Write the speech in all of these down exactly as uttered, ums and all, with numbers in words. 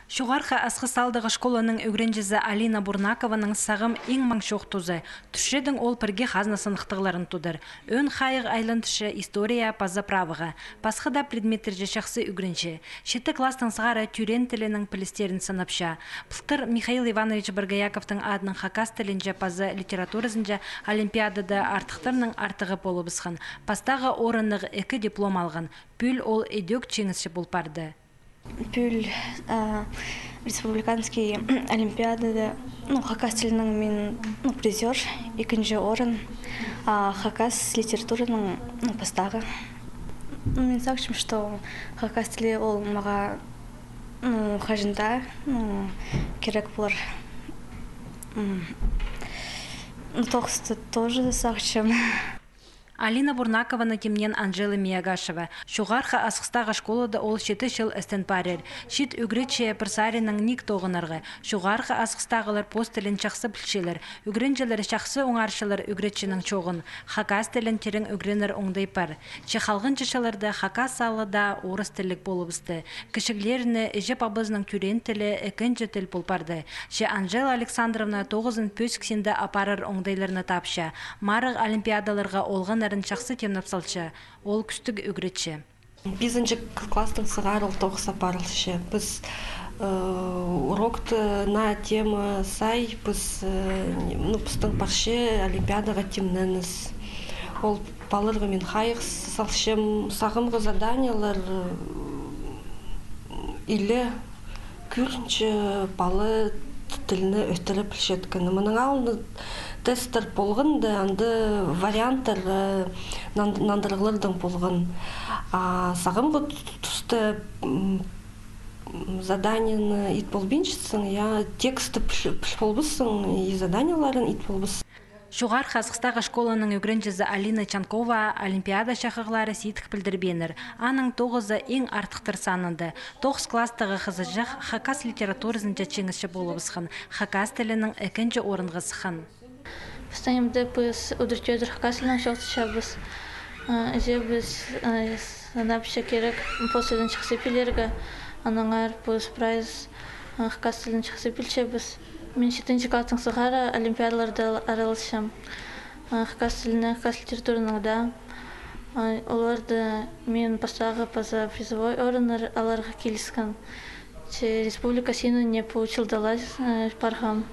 Чоғархы Асхыс аалдағы школаның ӱгренҷізі Алина Бурнакованың сағам иң маң чоохтазы. Турчадың ол пірге хазна сыныхтағларын тудар. Ӧӧн хайығ айландыра история паза правоға. Пасха даа предметтерҷе чахсы ӱгренче. Читі класстаң сығара тӧреен тілінең пілістерін сынапча. Пылтыр Михаил Иванович Боргояковтың адынаң хакас тілінҷе паза литературазынҷа олимпиадада артыхтарның артығы полыбысхан. Пастағы орыннығ ікі диплом алған. Пӱӱл ол ідӧк чиңісчі пол парды. Пӱӱл, а, республиканский олимпиадада, ну, хакас тілінең мин, ну, призёр, ікінҷі орын, а хакас литератураның, ну, пастағы. Ну, мин сағынчам, что хакас тілі ол мағаа, ну, хаҷан даа, ну, кирек полар. М. Ну, тоғысты тоже сағынчам. Алина Бурнакованы тимнеен Анжела Миягашева. Чоғархы Асхыстағы школада ол читі чыл істен парир. Чиит ӱгретчі пір саринаң ниик тоғынарға. Чоғархы Асхыстағылар пос тілін чахсы пілчелер. Ӱгренҷілер чахсы оңарчалар ӱгретчінің чооғын. Хакас тілін тирең ӱгренер оңдай пар. Че халғанҷы чылларда хакас аалы даа орыс тілліг полыбысты. Кічіглеріне іҷе-пабазының тӧреен тілі ікінҷі тіл пол парды. Че Анжела Александровна тоғызын пӧзік синде апарар оңдайларны тапча. Марығ олимпиадаларға олғаннарын чахсы тимнеп салча. Ол кӱстіг ӱгретчі. Пизінҷі класстаң сығара ол тоғыс апарылча. Піс, э, урокты на тема сай, піс, э, ну, пістің парча олимпиадаға тимненіс. Ол палаларға мин хайығ салчам. Сағамғы заданиелер, э, иле кӧрінче пала тілні ӧтіре пілчеткені. Мының алнында тесттер полған да, анда варианттар, э, нан-, нандырығлардаң полған. А сағамғы туста, м, заданиені ит полбинчатсың, я, тексті піл-, піл полбассың, и заданиелерін ит полбассың. Чоғархы Асхыстағы школаның ӱгренҷізі Алина Чанкова олимпиада чахығлары сидік пілдірбееннер. Аның тоғызы иң артыхтар санында. Тоғыс класстағы хызыҷах хакас литературазынҷа чиңісчі полыбысхан, хакас тілінең ікінҷі орынға сыххан. Пістің ибде піс удур-тӧдір хакас тілінең чоохтапчабыс. Э, іҷебіс, э, санапча кирек пос тілін чахсы пілерге, аннаңар піс прайзы, э, хакас тілін чахсы пілчебіс. Мин читінҷі класстаң сығара олимпиадаларда араласчам. Э, хакас тілінең, хакас литератураның даа. Э, оларда мин пастағы паза призовой орыннар аларға киліскен. Че республика синіне пу чылда ла, э, парғам.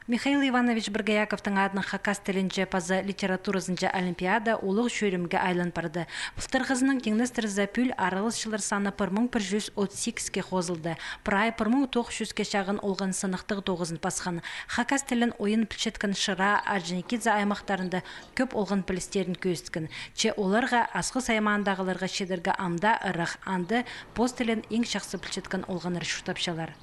Михаил Иванович Боргояковтың адынаң хакас тілінҷе паза литературазынҷа олимпиада улуғ чӧрімге айлан парды. Пылтырғызынаң тиңнестірзе, пӱӱл араласчылар саны пір муң пір чӱс отыс сигіске хозылды. Прай пір муң тоғыс чӱске чағын олған сыныхтығ тоғызын пасхан. Хакас тілін ойын пілчеткен Шира, Орджоникидзе аймахтарында кӧп олған пілістерін кӧзіткен. Че оларға, Асхыс аймаандағыларға чидерге ам даа ырах, анда пос тілін иң чахсы пілчеткен олғаннар чуртапчалар.